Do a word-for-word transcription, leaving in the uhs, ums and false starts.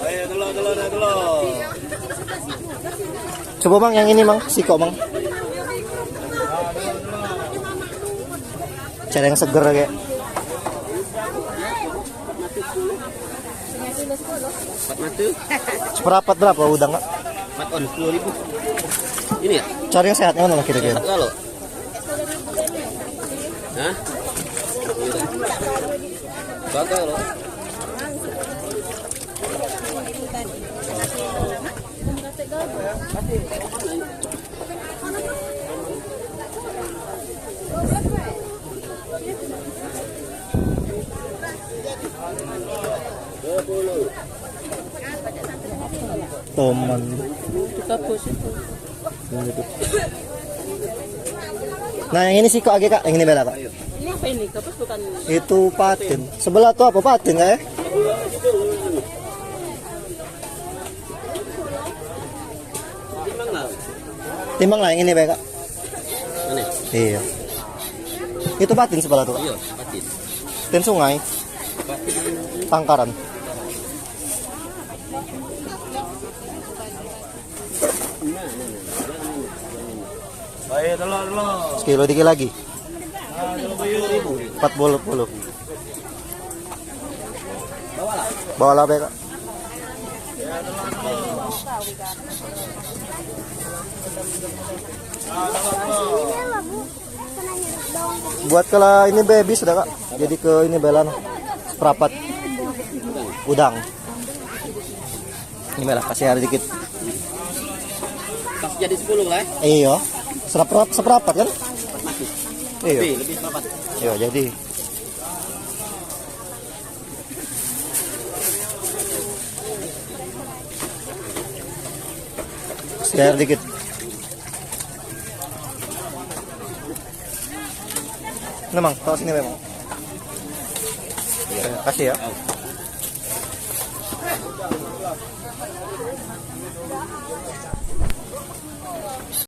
Ayo, telur, telur, telur. Coba, Mang, yang ini, Mang, sikok, Mang. Cari yang seger, kayak. Empat mata. Seperapat berapa udang, Kak? Empat on, sepuluh ribu. Ini ya? Cari yang sehatnya mana kira-kira? Sehat kalau. Hah? Gagal loh. Toman. Nah, yang ini sikok age, Kak. Yang ini bela, Kak. Ini apa ini? Gabus bukan? Itu patin. Sebelah tuh apa, patin, Kak, ya? Timbang lah yang ini bae, Kak. Ini. Iya. Itu patin sebelah tuh, Kak. Iya, patin. Tin sungai. Patin. Tangkaran. Baik, telur, telur. Sekilo dikit lagi. Empat puluh, puluh. Bawa lah, Kak. Buat kalau ini baby sudah, Kak. Jadi ke ini belan seperapat udang. Ini lah, kasih air dikit. Pas jadi sepuluh lah, eh. Iya. Seperap-, seperapat kan? Masih. Iya. Lebih, lebih seperapat. Iya, jadi. Kasih air dikit. Nah, Mang, taruh sini, Mang. Iya, kasih ya.